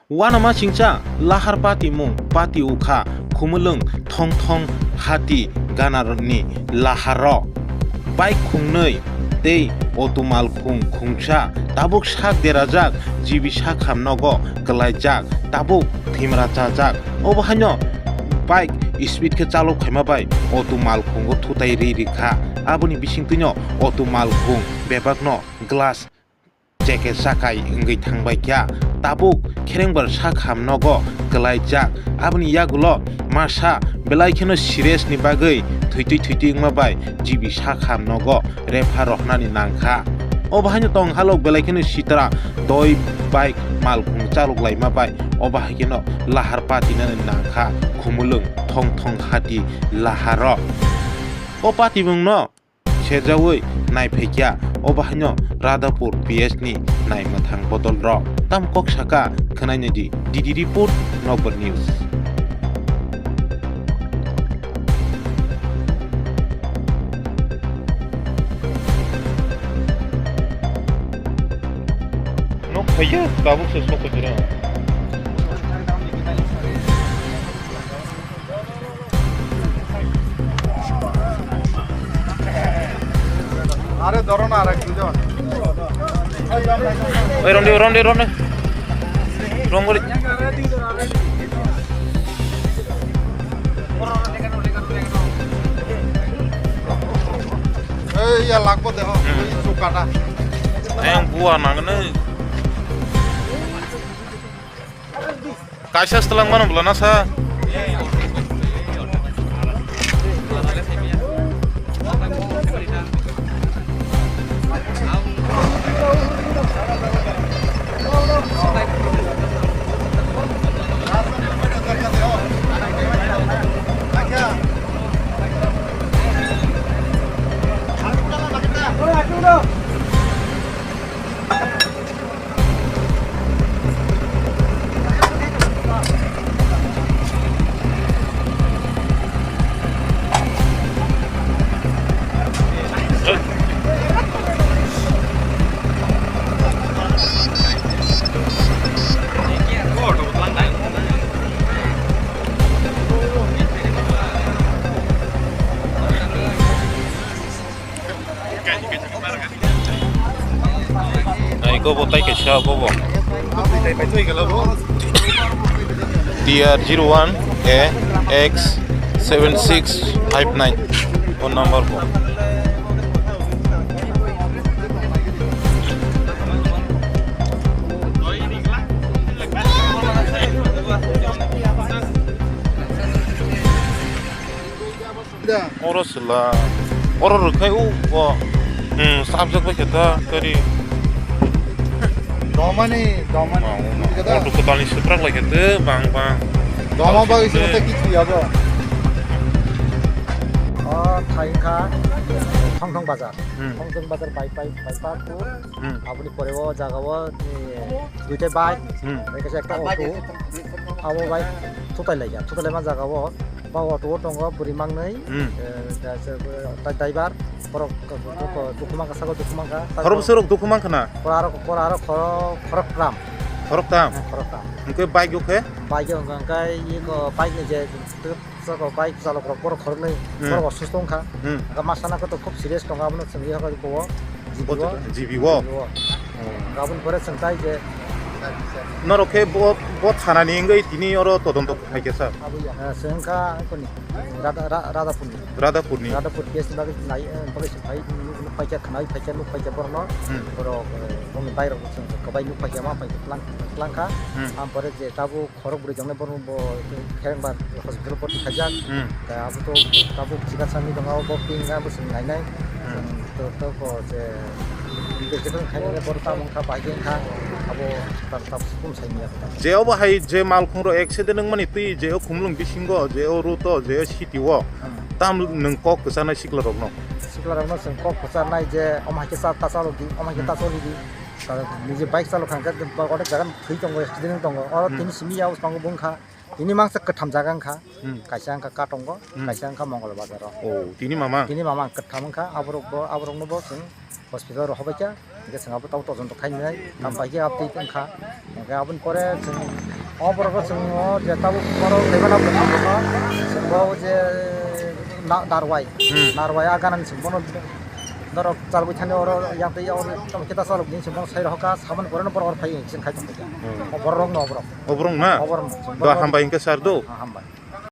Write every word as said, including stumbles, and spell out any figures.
Uanama singcha lahar patimung pati ukha khumulwng thong thong hati ganarni laharo. Bike khungnwi tei auto malkhung khungsa tabuk sak derajak G B sakham nogo kwlaijak, tabuk thimra chajak. Obo haino bike speed khe chalok phaima bai auto malkhungo thutai ri rikha. Aboni bisingtwino auto malkhung bebakno glass jacket sakai wngwi thangbai kha. Tabuk kherengbar sakham nogo kwlaijak. Aboni yagulo masa belai kheno serious ni bagwi thwitwi thwitwi wngma bai G B sakham nogo refer rohnani nangkha. Obo haino tong halok belai kheno sitra doi bike malkhung chalok laima bai obo hai kheno lahar patinani nangkha khumulwng thong thong hati laharo. O patimungno sejaui nai phaikya, obo haino Radhapur P S ni nai mwthang bodol rok. Tam kok saka khwnai nai di, D D report, Nokbar News. Nok phaiya, tabuk se sok kujira. আরে ধরো না, আর এক দুজন। Oi, ronde, ronde, ronde. Rong gori. এই ইয়া লাগবো দেখো, হুম। ওই চুকাটা। Ayang bua nangno. Kaisa se twlang mano bwla nasa. Ai, go bo tai kaisa, go bo. T R zero one A X seven six five nine. Phone number bo. Oro sila. Oro rwkhai u bo. Hmm, sabjak bai khe ta kari. Domani, domani. Ma, ma. Buji khe ta? Auto kwtalni swprak lai khe ta bang bang. Doma bagwi se ta kichu yabo. O thai kha Thongthong bazar. Hmm. Thongthong bazar bai bai bai park. Hmm. Aboni pore o jaga o, eh, duita bike, hmm, tei kaisa ekta auto. Abo bike thutai laikha, thutai laima jaga o, ba auto o tongo bwrwi mangnwi, hmm, eh, da-, se-, ta-, driver, borok dukhu mankha, saka dukhu mankha. Khorok bwswk rok dukhu mankha na? Khorok aro, khorok aro khorok, khorok tram. Khorok tram? Eh, khorok tram. Hwnkhe bike o khe? Bike o hwnkha khe iko bike ni je Saka bike chalok rok borok khoroknwi, hmm, borok osusto wngkha. Hmm. Hwnkha ma sana khe to khub serious tongo, abono chwngwi hokhe bo G B o. G B o? G B o. Hmm. Hwnkha aboni pore chwng tai je norok khe bo, bo thanani wngwi tini oro todonto khaikha sir? Eh, chwng wngkha koni Radha-, Ra-, Radhapurni. Radhapurni. Radhapur case ni bagwi nai, eh, bagwi chwng phai, nuk, nuk phaikha, khwnai phaikha, nuk phaikha borokno. Hmm. Borok, eh, bongni bike rok chwng kwbai nuk phaikha, ma phaikha tlang, tlangkha. Hmm. Ampore je tabuk Khorok bwrwi tongnai borok bo khe wngba hospital o bwrwi khaijak. Hmm. Khe abo to tabuk chikatsa wngwi tongo, bo ping wngkha, bwswk nainai. Hmm. Chwng to, to ko je investigation khainai borok tamo wngkha, bai khe wngkha, abo ta-, ta-, tabuk sai manya khe ta. Je obo hai je malkhung rok accident wngmani twi je o Khumulwng bisingo je o road o je o city o, hmm, tam nwng kok kwcharnai sikla rokno? Sikla rokno chwng kok kwcharnai je omo hai khe cha-, ta chalok di, omo hai khe ta, hmm, choli di. Niji bike chalok kha hwnkhe ba onek jaga thwi tongo, accident wng tongo. Oro, hmm, tini simi ya bwskango bo wngkha. Tini mangsa kwtham jaga wngkha. Hmm. Kaisa wngkha Katongo, hmm, kaisa wngkha Mongol Bazar o. Oh, tini mama? Tini mama kwtham wngkha. Aborok bo, aborokno bo chwng hospital rohorbaikha. Hwnkhe chwng abo tabuk todonto khainai. Hmm. Tam paikhe update wngkha. Hwnkhe aboni pore chwng O borok chwng o je tabuk borok level up wngkha, chwng bo je na-, narwai, Hmm. narwai a ganani chwng bono norok chalwi thani oro yang tei oro tamo kita chalok din chwng bono sai rohorkha, saboni pore no borok oro phai chwng khai tongkha. Hmm. O borok rok no borok. O borok na? O borok no. Do hambai hwnkhe sir do? Ah, hambai.